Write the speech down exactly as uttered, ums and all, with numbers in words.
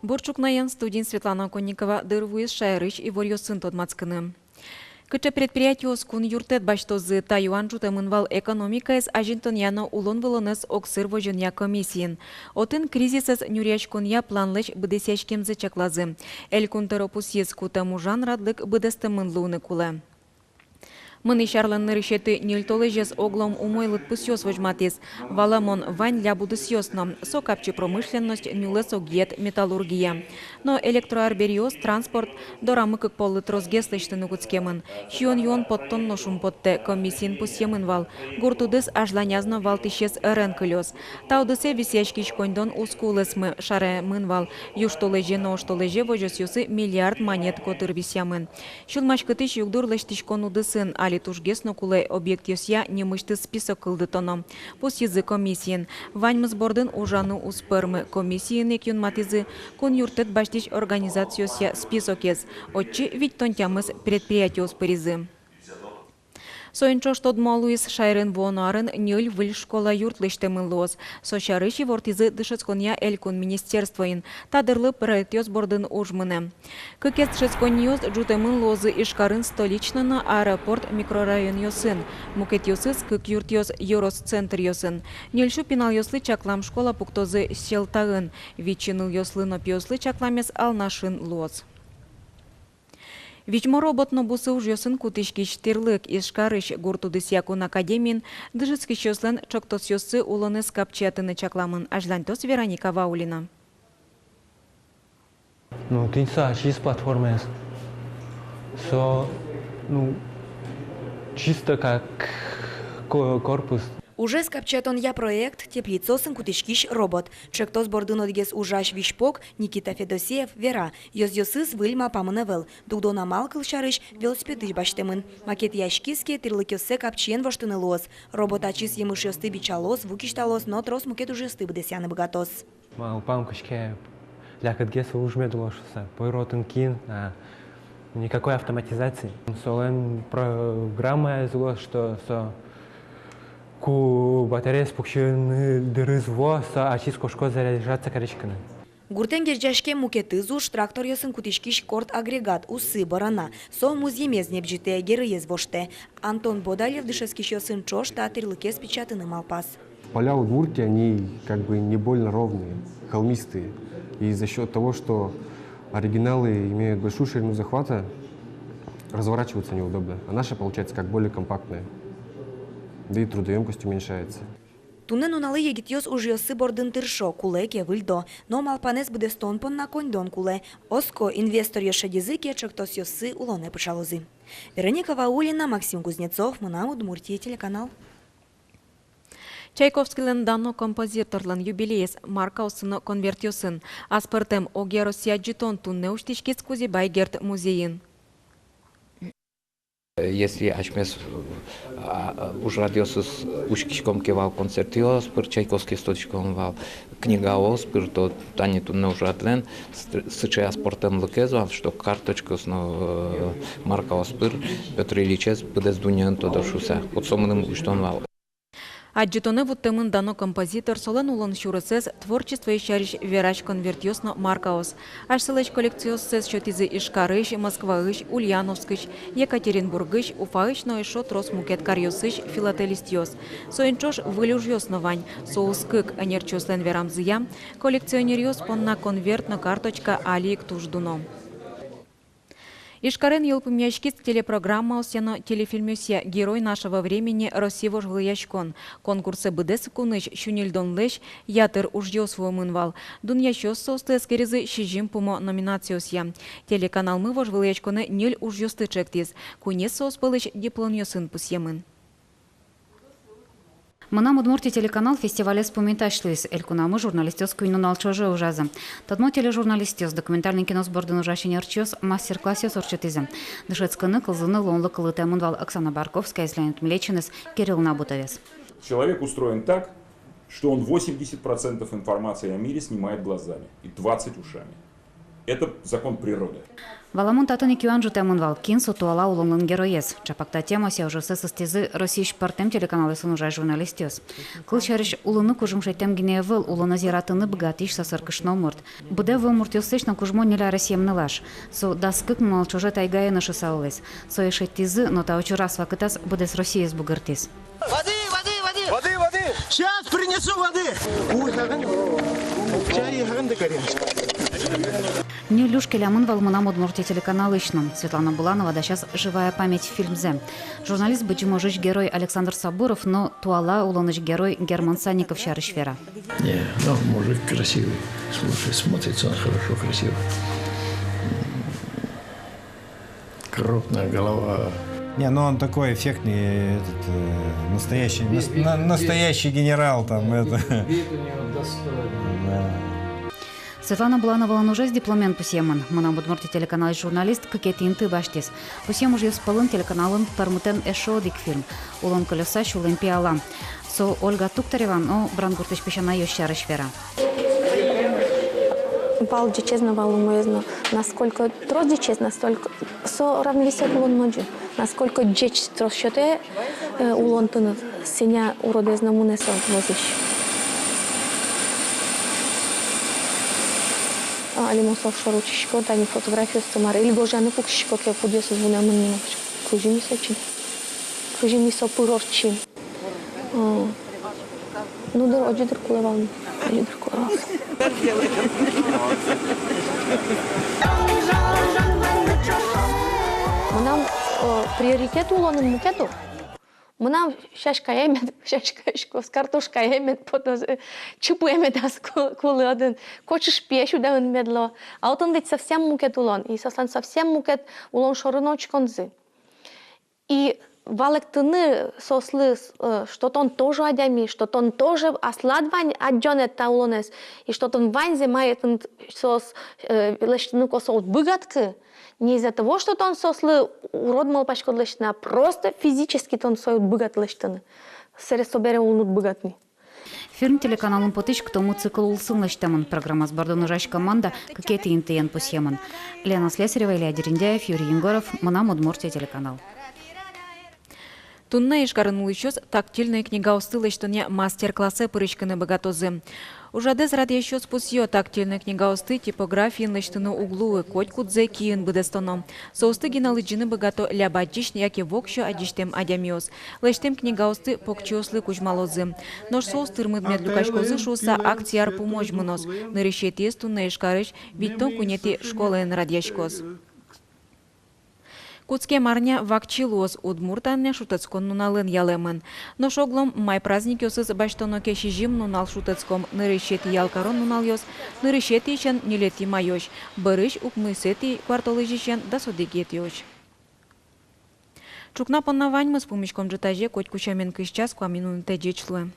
Бур ӵукнаен, студиын Светлана Оконникова. Дыр вуиз шаерысь иворъёсын тодматскыны. Кыӵе предприятиос кун юрттэт басьтозы, та юан ӝутэмын вал экономикаез азинтонъя но улон-вылонэз огсыр возёнъя комиссиын. Отын кризисэз нюръяськонъя планлэсь быдэсъяськемзэ чаклазы. Элькун тӧро пусйиз, кутэм ужан радлык быдэстэмын луыны кулэ. Мынӥсь арлэн нырысетӥ ньыль толэзез оглом умой лыдпусъёс возьматӥз. Валамон, вань ляб удысъёс но. Со капчи промышленность, нюлэс огъет, металлургия. Но электроарбериос, транспорт дорамы кык поллы тросгес лэсьтыны кутскемын. Сиён-юон поттон но шумпоттэ, комиссиын пусъемын вал. Гурт удыс азьланяз но валтӥсез ӧрен кылёз. Та удысэ висъяськись коньдон уз кулэсмы, шараямын вал. Южтолэзе но оштолэзе возёсъёсы миллиард манет котыр висъямын. Сюлмаськытӥсь югдур лэсьтӥськон удысын али тужгес но кулэ объектъёсъя нимысьтыз список кылдытоно. Пусйизы комиссиын. Ваньмыз бордын ужаны уз пӧрмы. Комиссиын ик юнматӥзы кун юрттэт басьтӥсь организациосъя списокез. Отчы витьтон тямыс предприятиос пыризы. Соин ӵош тодмо луиз, шаерын вуоно арын ньыль выль школа юрт лэсьтэмын луоз. Со сярысь ивортӥзы дышетсконъя элькун министерствоын. Та дырлы проектъёс бордын уж мынэ. Кыкез дышетсконниос ӝутэмын луозы Ижкарын Столичной но Аэропорт микрорайонъёсын. Мукетъёсыз кык юртъёс ёрос центръёсын. Ньыль сю пиналъёслы чаклам школа пуктозы Сьӧлтаын. Витьсю нылъёслы но пиослы чакламез Алнашын луоз. Визьмо робот но бусы ужъёсын кутӥськись тӥрлык. Ижкарысь гурт удысъя кун академиын дышетскисьёслэн ӵектосъёссы улонэз капчиятыны чакламын. Азьлантоз Вероника Ваулина. Ну, тӥни со ачиз платформаез. Со, ну, чисто как ко-, корпус. Ужез капчиятонъя проект — теплицаосын кутӥськись робот. Ӵектос бордын одӥгез ужась визьпог Никита Федосеев вера: ёзъёсыз выль малпамын ӧвӧл. Дугдон амал, кылсярысь, велосипедысь басьтэмын. Макетъяськиз ке, тӥрлыкъёссэ капчиен воштыны луоз. Робот ачиз емышъёсты бичалоз, ву кисьталоз но трос мукет ужъёсты быдэсъяны быгатоз. Малпам кыӵе ке лякытгес уж мед луоз шуыса. Пыр отын кин, а, никакой автоматизации. Солэн программаез луоз, что со ку батареяез пуксьыны дырыз вуоз, со ачиз кошкоз заряжаться кариськыны. Гуртэн герӟаськем мукетыз уж — тракторъёсын кутӥськись корт агрегат, усы, борана. Со музъемез небӟытэ, герыез воштэ. Антон Бодалев дышетскисьёсын ӵош та тӥрлыкез печатыны малпаз. Поля Удмуртии, они как бы не больно ровные, холмистые. И за счёт того, что оригиналы имеют большую ширину захвата, разворачиваться неудобно. А наша получается как более компактная. Да и трудоёмкость уменьшается. Туннэ нуналлы егитъёс ужъёссы бордын тыршо, кулэ ке, выльдо. Но малпанэз быдэстон понна коньдон кулэ. Оско, инвесторъёс шедизы ке, ӵектосъёссы улонэ пыӵалозы. Вероника Ваулина, Максим Кузнецов, «Мынам Удмуртие» телеканал. Чайковскийлэн дано композиторлэн юбилеез маркаосын но конвертъёсын. Аспӧртэм огъя Россия адӟытон туннэ усьтӥськиз Кузебай Герд музейын. Если асьмеос, а, ужрадъёсыз учкиськом ке вал, концертъёс пыр Чайковскиез тодӥськом вал, книгаос пыр, то тани туннэ ужрадлэн ст-, сыӵе аспӧртэмлыкез вал, что карточкаос но, э, маркаос пыр Пётр Ильичез быдэс дуннеын тодо шуыса. Вот со мыным усьтон вал. Адӟытонэ вуттэмын дано композитор, солэн улон сюресэз, творчествоез сярысь верась конвертъёс но маркаос. Асьсэлэсь коллекциоссэс сётӥзы Ижкарысь, Москваысь, Ульяновскысь, Екатеринбургысь, Уфаысь но эшшо трос мукет каръёсысь филателистъёс. Соин ӵош выль ужъёс но вань. Соос кык, ӧнерчиослэн верамзыя, коллекционеръёс понна конверт но карточка али ик туж дуно. Ижкарын йылпумъяськиз телепрограммаосъя но телефильмъёсъя «Герой нашего времени» Россия вожвылъяськон. Конкурсэ быдэс кунысь сю ньыльдонлэсь ятыр ужъёс вуэмын вал. Дунъясьёс соосты эскеризы сизьым пумо номинациосъя. Телеканалмы вожвылъяськонэ ньыль ужъёсты ӵектӥз. Куинез соос пӧлысь дипломъёсын пусъемын. «Мынам Удмуртие» телеканал фестивалез пумит азьло луиз. Элькунамы журналистъёс куинь нунал ӵоже ужазы. Тодмо тележурналистъёс, документальной киноос бордын ужась ӧнерчиос мастер-классъёс ортчытӥзы. Дышетскыны, кылзыны луонлык кылдытэмын вал Оксана Барковскаез, Леонид Млечин но Кирилл Набутовез. Человек устроен так, что он восемьдесят процентов информации о мире снимает глазами и двадцать ушами. Это закон природы. Валамон, татын ик юан ӝутэмын вал, кин со туала улонлэн героез. Чапак та темаосъя ужъёссэс ыстӥзы Россиысь пӧртэм телеканалъёсын ужась журналистъёс. Кылсярысь, улыны кужым шедьтэм гинэ ӧвӧл, улонэз яратыны быгатӥсь сӧсыр кышномурт. Быдэ вуэм муртъёслэсь но кужмо ньыль аресъем нылаш. Со дас кык нунал ӵоже тайгае но шуыса улӥз. Сое шедьтӥзы, но та учыр ас вакытаз быдэс Россиез бугыртӥз. Воды, воды, воды! Воды, воды! Щас принесу воды! Уй, хаган. Чай, хаган да карен. Ньыль уж келямын вал «Мынам Удмуртие» телеканалысь но. Светлана Буланова дасяз «Живая память» фильмзэ. Журналист Быдӟым ожысь герой Александр Сабуров но туала улонысь герой Герман Санников сярысь вера. Не, ну, мужик красивый. Слушай, смотрится он хорошо, красиво. Крупная голова. Не, ну он такой эффектный, этот, э, настоящий, нас- на- настоящий генерал там, это. Вид у него достойный. Да. Светлана Булановалэн ужез дипломен пусъемын. «Мынам Удмуртие» телеканалысь журналист кыкетӥ инты басьтӥз. Пусъем ужъёс пӧлын телеканалын пӧрмытэн эшшо одӥг фильм. «Улон кылёзса сюлэм пиала». Со Ольга Туктарева но Брангуртысь песянаёс сярысь вера. Вал ӟечез но, вал умоез но. Насколько трос ӟечез, настолько со равновесие кулэ но ӟеч. Насколько ӟеч трос сётэ, э, улон тыныд, сэня уродэз но мынэ со вӧзысь. А, али мон со шоры учкисько, тани фотографиосты мар, или гожъяны пуксисько ке, кудъёсыз вунэмын ни. Кызьы ми со ӵем. Кызьы ми со пыр ортчим. О. Ну да, озьы дыр кулэ вал ни. Озьы дыр кулэ вал. Мынам, о, приоритет улонын мукет ук. Мынам сяськае мед сяськаськоз, картошкае мед потоз, э, чипые мед ас ку- кулэ отын, кочыш пие сюдэмын мед луоз. А отын ведь совсем мукет улон, и соослэн совсем мукет улон шоры но учконзы. И валэктыны соослы, э, что тон тоже адями, что тон тоже аслад вань адӟонэд та улонэз, и что тон ваньзэ, мае тыныд соос, э, лэсьтыны косо, уд быгатӥськы, не из-за того, что тон соослы урод малпаськод лэсьтыны, а просто физически тон сое уд быгаты лэсьтыны. Сэре собере улыны уд быгаты ни. Фильм телеканалын потӥсь «Кто мы» цикл улсын лэсьтэмын. Программаос бордын ужась команда кыкетӥ интыен пусъемын. Лена Слесарева, Илья Дерендяев, Юрий Егоров, «Мынам Удмуртие» телеканал. Туннэ Ижкарын улӥсьёс тактильной книгаосты лэсьтонъя мастер-классэ пыриськыны быгатозы. Ужрадэз радъясьёс пусъё: тактильной книгаосты типографиын лэсьтыны уг луы, котькудзэ киын быдэстоно. Соосты гинэ лыдӟыны быгато ляб адӟись яке воксё адӟисьтэм адямиос. Лэсьтэм книгаосты покчиослы кузьмалозы. Нош соос тырмыт мед люкаськозы шуыса, акция ар пумозь мыноз. Нырысетӥез туннэ Ижкарысь витьтон куинетӥ школаын радъяськоз. Кутскем арня вакчи луоз, удмурт арня шутэтскон нуналэн ялэмын. Нош оглом май праздникъёсыз басьтоно ке, сизьым нунал шутэтском: нырысетӥ ял карон нуналъёс нырысетӥысен ньылетӥ майозь, бӧрысь укмысэтӥ куартолэзьысен дас одӥгетӥозь. Ӵукна понна ваньмыз. Пумиськом ӝытазе, котьку сямен кызь час куамын минутэ. Ӟеч луэ.